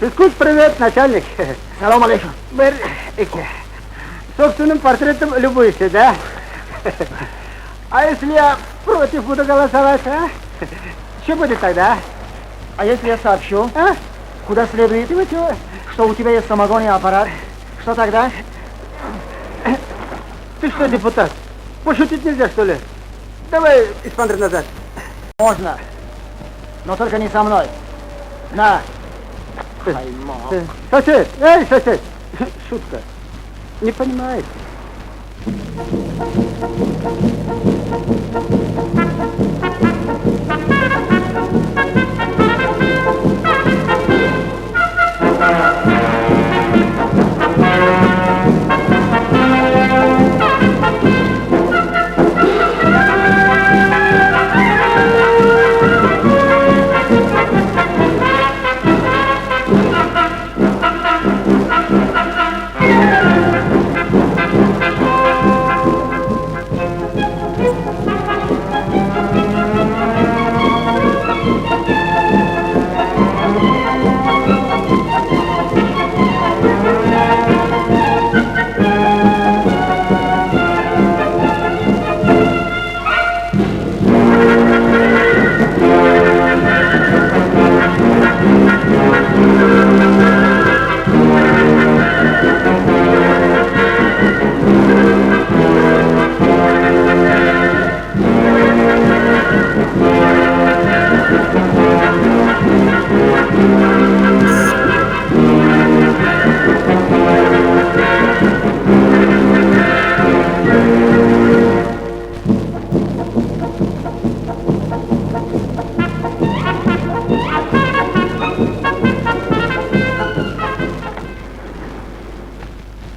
Физкульт, привет, начальник. Салом алейкум. Bir, iki. Собственным портретом любуешься, да? А если я против буду голосовать, а? Что будет тогда? А если я сообщу, А? куда следует, Чего-чего? что у тебя есть самогонный аппарат, что тогда? Ты что, депутат, пошутить нельзя, что ли? Давай, эспандер назад. Можно, но только не со мной. На. Хаймок. Сосед, эй, сосед! Шутка. Не понимает.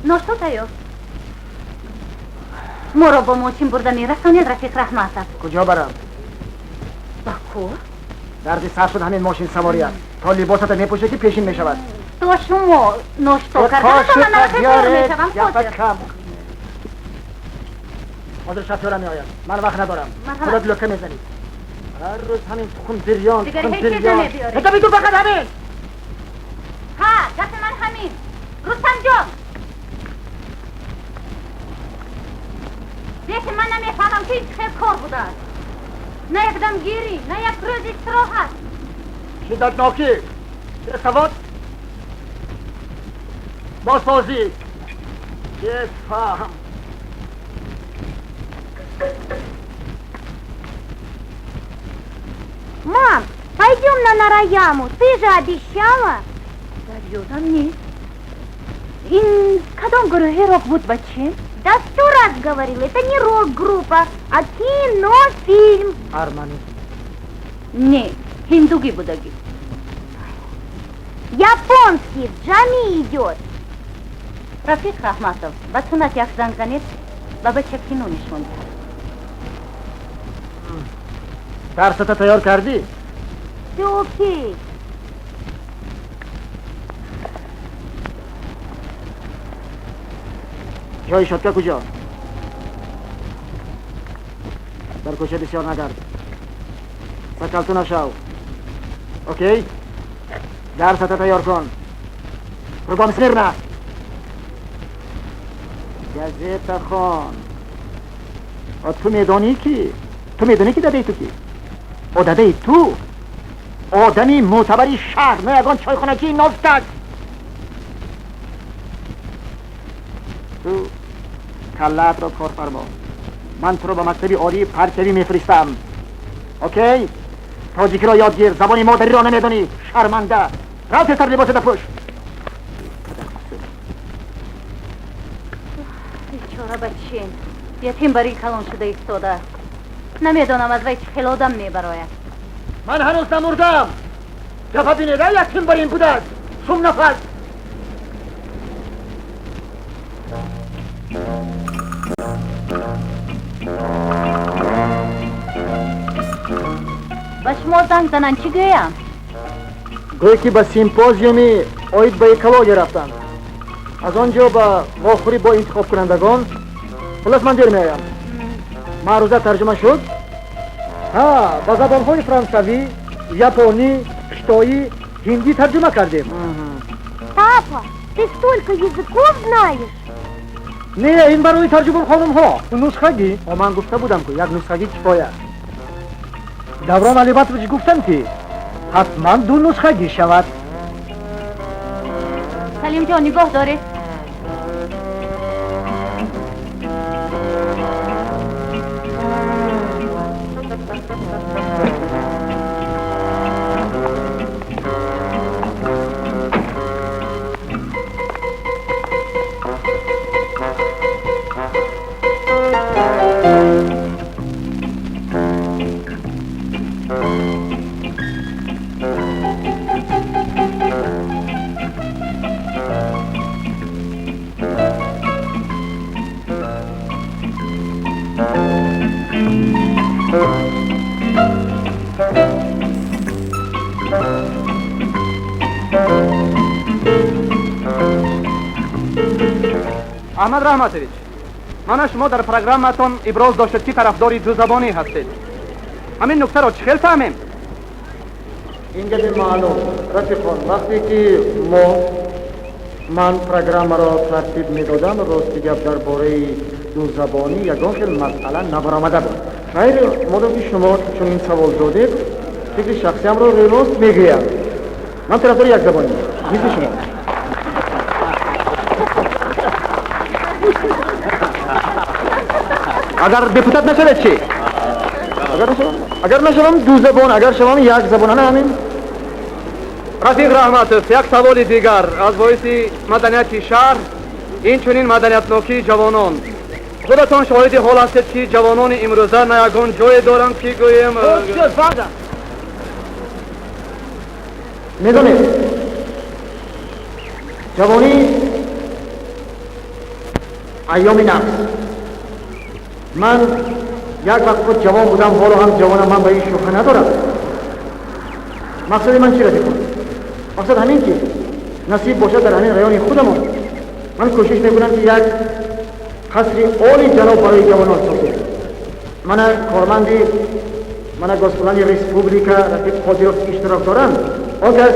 Ношто тайёр. Моро бо мошин бурда мерасонед, рафиқ Раҳматов. Куҷо барам? Ба кор. Дарди сар шуд ҳамин мошин саворият. То либосата мепӯшӣ, ки пешин мешавад. То шумо ношто карда ман аллакай тайёр мешавам, ҳозир. Кам. Ҳозир шофёра меояд. Ман вақт надорам. Марҳамат. Худат лӯка мезанӣ. Ҳар рӯз ҳамин тухм бирён, Дигар тухм ҳеҷ чиз бирён. намебиёред. Гапи ту фақат ҳамин. Ҳа, гапи ман ҳамин. Рустамҷон, лекин ман намефаҳмам, ки ин чӣ хел кор будааст. На як дамгирӣ, на як рӯз истироҳат. Шиддатнокӣ, бесавод, бозсозӣ, бефаҳм. Мам, пойдем на Нараяму, ты же обещала. Дар ёдам нест. Ин кадом гурӯҳи рок буд, бачем? Да сто раз говорил, это не рок-группа, а кинофильм. Арманӣ. Не, ҳиндугӣ будагӣ. Японский, в Джами идет. Рафиқ Раҳматов, ба сунат як занг занед, ба бача кино нишон диҳад. Дарсата тайёр кардӣ? Все окей. Ҷои щётка куҷо? Дар кӯча бисёр нагард. Сакалту нашав. Окей? Дарсата тайёр кун. Кругом смирно. Газета хон. А ту медонӣ ки? Ту медонӣ ки дадаи ту ки? О дадаи ту одами мӯътабари шаҳр, на ягон чойхоначии нофтак. Ту каллаатро кор фармо. Ман туро ба мактаби олии парчавӣ мефиристам. Окей? Тоҷикиро ёд гир, забони модариро намедонӣ. Шарманда. Рав, тезтар либосата пӯш. Бечора бачем ятим барин калон шуда истодааст. Намедонам, аз вай чӣ хел одам мебарояд. Ман ҳанӯз намурдам. Гапа бинеда, ятим барин будааст. Шум нафас. Ба шумо занг зананд, чӣ гӯям? Гӯй, ки ба симпозиуми оид ба экология рафтанд. Аз он ҷо ба вохӯрӣ бо интихобкунандагон. Хуллас, ман дер меоям. Маъруза тарҷума шуд? Ҳа, ба забонҳои франсавӣ, японӣ, хитоӣ. Ҳиндӣ тарҷума кардем. Папа, ты столько языков знаешь? Не, ин барои тарҷумон хонумҳо. Нусхагӣ. Ман гуфта будам, ку як нусхагӣ кифоя. Даврон Алибатович гуфтанд, ки ҳатман ду нусхагӣ шавад. Салимҷон, нигоҳ доред. Аҳмад Раҳматович, мана шумо дар программатон иброз доштед, ки тарафдори дузабонӣ ҳастед. Ҳамин нуктаро чӣ хел фаҳмем? Ин гапи маълум, рафиқон. Вақте ки мо ман программаро тартиб медодам, рости гап, дар бораи дузабонӣ ягон хел масъала набаромада буд. Хайр, модом ки шумо чунин савол додед, фикри шахсиамро рӯйрост мегӯям: ман тарафдори якзабонӣ, мисли шумо. Агар депутат нашавед чӣ? Агар нашавам, агар нашавам, ду забон, агар шавам, як забон, ана ҳамин. Рафиқ Раҳматов, як саволи дигар аз боиси маданияти шаҳр, инчунин маданиятнокии ҷавонон. Худатон шоҳиди ҳол ҳастед, ки ҷавонони имрӯза на ягон ҷое доранд, ки гӯем. Медонед, ҷавонӣ айёми нафс. Ман як вақт худ ҷавон будам, ҳоло ҳам ҷавонам, ман ба ин шубҳа надорам. Мақсади ман чи, рафиқон? Мақсад ҳамин, ки насиб бошад, дар ҳамин райони худамон ман кӯшиш мекунам, ки як қасри оли ҷаноб барои ҷавонон созем. Мана корманди, мана госплани республика рафиқ Қодиров иштирок доранд. Он кас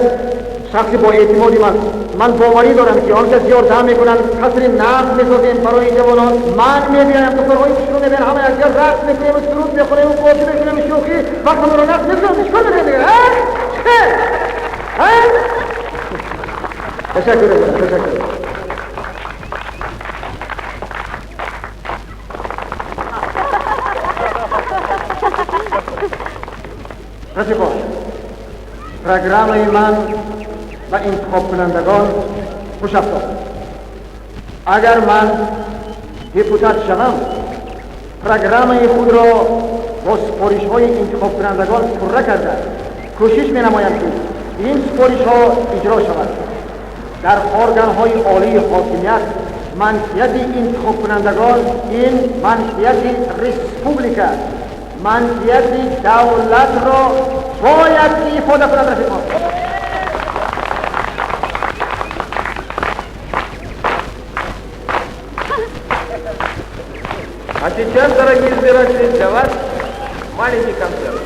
шахси бо эътимоди ман, ман боварӣ дорам, ки он кас ёрдам мекунанд. Қасри нағз месозем барои ҷавонон. Ман мебиёям, духтарҳои хушрӯ мебиёям, ҳама якҷо рақс мекунем, суруд мехонем, бозӣ мекунем, шӯхӣ, вақтамонро нағз мегузаронем. Чикор мекунем дигар? Ташаккур, ташаккур. Рафиқон, программаи ман ба интихобкунандагон хуш афтод. Агар ман депутат шавам, программаи худро бо супоришҳои интихобкунандагон пурра карда, кӯшиш менамоям, ки ин супоришҳо иҷро шавад. Дар органҳои олии ҳокимият манфиати интихобкунандагон ин манфиати республика, манфиати давлатро бояд ифода кунад, рафиқон. А сейчас, дорогие избиратели, для вас маленький концерт.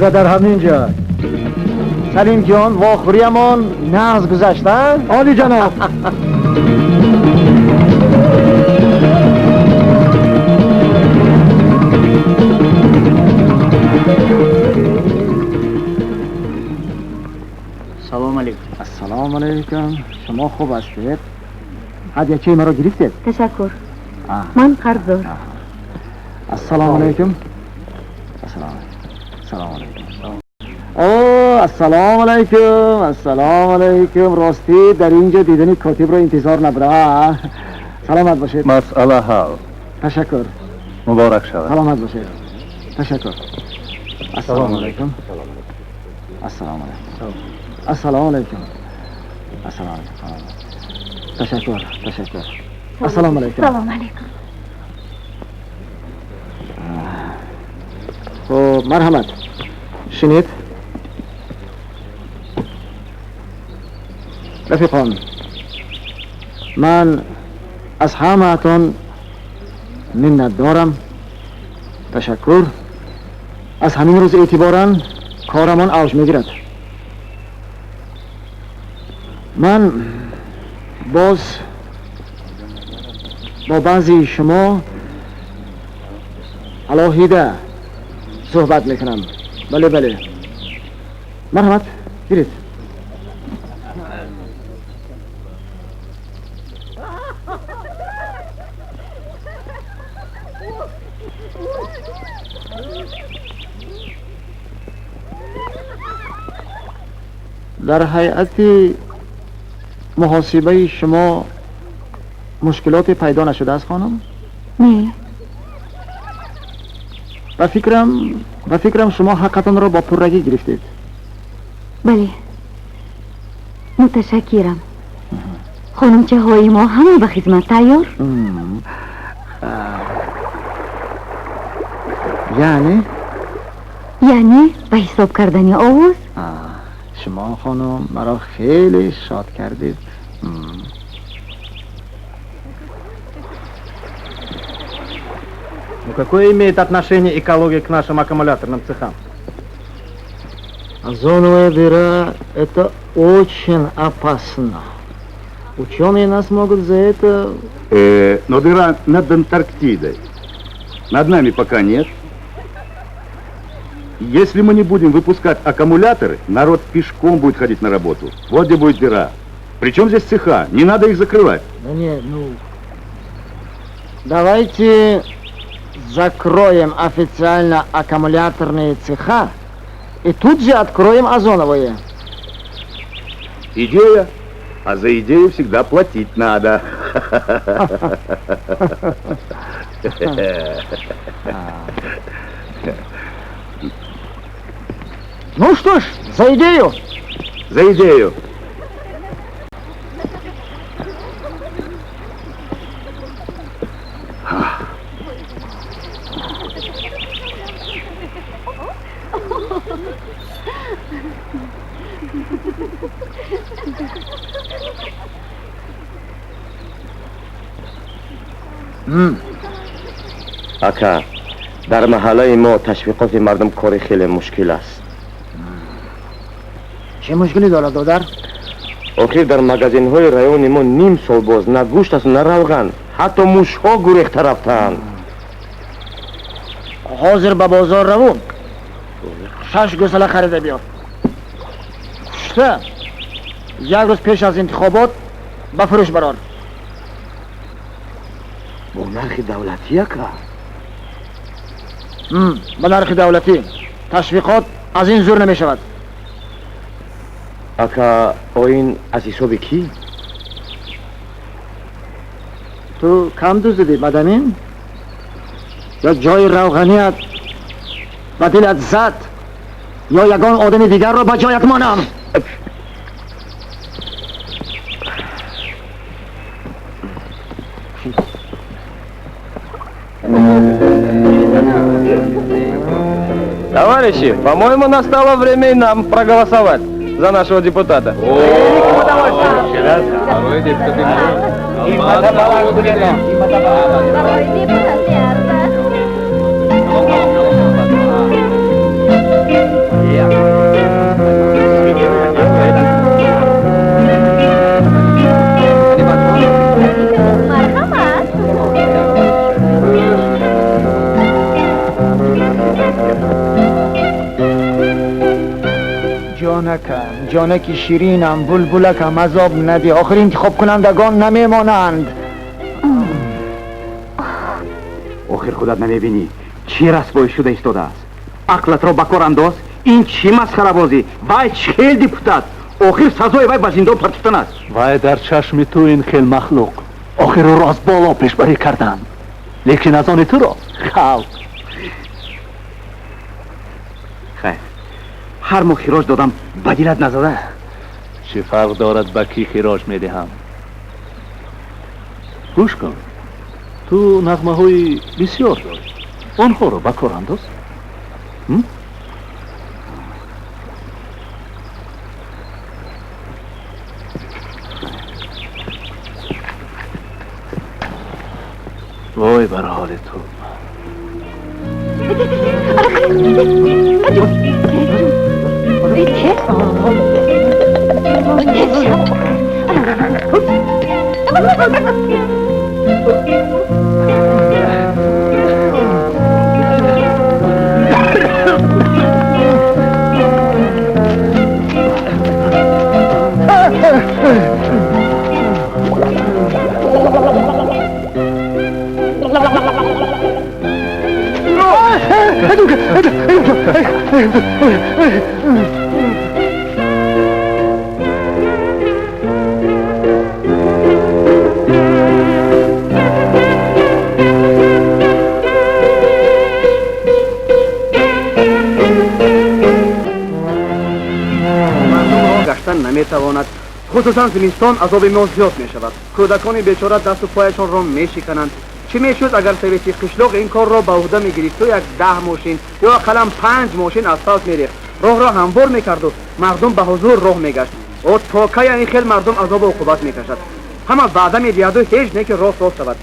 Масъала дар ҳамин ҷо. Салим ҷон, вохӯриямон нағз гузашт, а? Олӣ ҷаноб. Салом алейкум. Ассалому алайкум. Шумо хуб ҳастед? Ҳадячаи маро гирифтед? Ташаккур. Ман қарздор. Ассалому алайкум. Ассалому алайкум. Ассалому алайкум. О, ассалому алайкум. Ассалому алайкум. Ростӣ дар ин ҷо дидани котибро интизор набуда. Саломат бошед. Масъала ҳал. Ташаккур. Муборак шавад. Саломат бошед. Ташаккур. Ассалому алайкум. Ассалому алайкум. Ассалому алайкум. Ассалому алайкум. Ташаккур, ташаккур. Ассалому алайкум. Салом алейкум. Хуб, марҳамат. Шинед. Рафиқон, ман аз ҳамаатон миннатдорам. Ташаккур. Аз ҳамин рӯз эътиборан корамон авҷ мегирад. Ман боз бо баъзеи шумо алоҳида суҳбат мекунам. Бале, бале. Марҳамат, гиред. Дар ҳайати муҳосибаи шумо мушкилоте пайдо нашудааст, хонум? Не. Ба фикрам шумо ҳаққатонро бо пуррагӣ гирифтед. Бале. Муташаккирам. Хонумчаҳои мо ҳама ба хизмат тайёр? Яъне? Яъне ба ҳисоб кардани овоз. Шумо хонум маро хеле шод кардед. Ну какое имеет отношение экология к нашим аккумуляторным цехам? Озоновая дыра – это очень опасно. Ученые нас могут за это... Но дыра над Антарктидой. Над нами пока нет. Если мы не будем выпускать аккумуляторы, народ пешком будет ходить на работу. Вот где будет дыра. Причем здесь цеха? Не надо их закрывать. Да нет, ну... Давайте закроем официально аккумуляторные цеха и тут же откроем озоновые. Идея. А за идею всегда платить надо. Ну что ж, за идею! За идею! Ака, дар маҳаллаи мо ташвиқоти мардум кори хеле мушкил аст. Чӣ мушкиле дорад, додар? Охир дар магазинҳои райони мо ним сол боз на гӯшт аст, на равған, ҳатто мушҳо гурехта рафтаанд. Ҳозир ба бозор равум, 6 гӯсала харида биёр. Кушта як рӯз пеш аз интихобот ба фурӯш барор. Бо нархи давлатӣ, ака? Ба нархи давлатӣ. Ташвиқот аз ин зур намешавад. Ака, оин аз ҳисоби кӣ? Ту кам дуздидӣ, Мадамин? Ё ҷои равғаният ба дилат зад, ё ягон одами дигарро ба ҷоят монам. Товарищи, по-моему, настало время и нам проголосовать за нашего депутата. Ҷонаки ширинам, булбулакам, азоб надӣ. Охир интихобкунандагон намемонанд. Охир худат намебинӣ, чӣ расвоӣ шуда истодааст? Ақлатро ба кор андоз, ин чӣ масхарабозӣ? Вай чӣ хел депутат? Охир сазои вай ба зиндон партофтан аст. Вай дар чашми ту ин хел махлуқ. Охир ӯро аз боло пешбарӣ карданд, лекин аз они туро халқ. Хайр, ҳар моҳ хироҷ додам, ба дилат назада. Чӣ фарқ дорад, ба кӣ хироҷ медиҳам? Гӯш кун, ту нағмаҳои бисёр дорӣ, онҳоро ба кор андоз. Вой бар ҳоли ту. Мардум роҳ гаштан наметавонад. Хусусан зимистон азоби мо зиёд мешавад. Кӯдакони бечора дасту пояшонро мешикананд. Чӣ мешуд, агар совети қишлоқ ин корро ба уҳда мегирифту як 10 мошин ё ақаллан 5 мошин асфалт мерехт, роҳро ҳамвор мекарду мардум ба ҳузур роҳ мегашт? О, то кая ин хел мардум азобу уқубат мекашад? Ҳама ваъда медиҳаду ҳеҷ не ки роҳ соз шавад.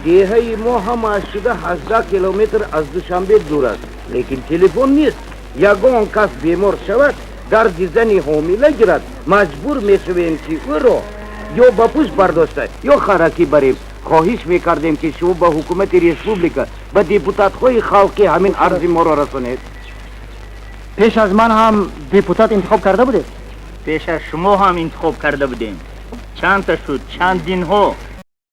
Деҳаи мо ҳамааш шуда 18 километр аз Душанбе дур аст, лекин телефон нест. Ягон кас бемор шавад, дарди зани ҳомила гирад, маҷбур мешавем, ки ӯро ё ба пӯст бардошта, ё харакӣ барем. Хоҳиш мекардем, ки шумо ба ҳукумати республика, ба депутатҳои халқӣ ҳамин арзи моро расонед. Пеш аз ман ҳам депутат интихоб карда будед? Пеш аз шумо ҳам интихоб карда будем. Чандта шуд, чандинҳо.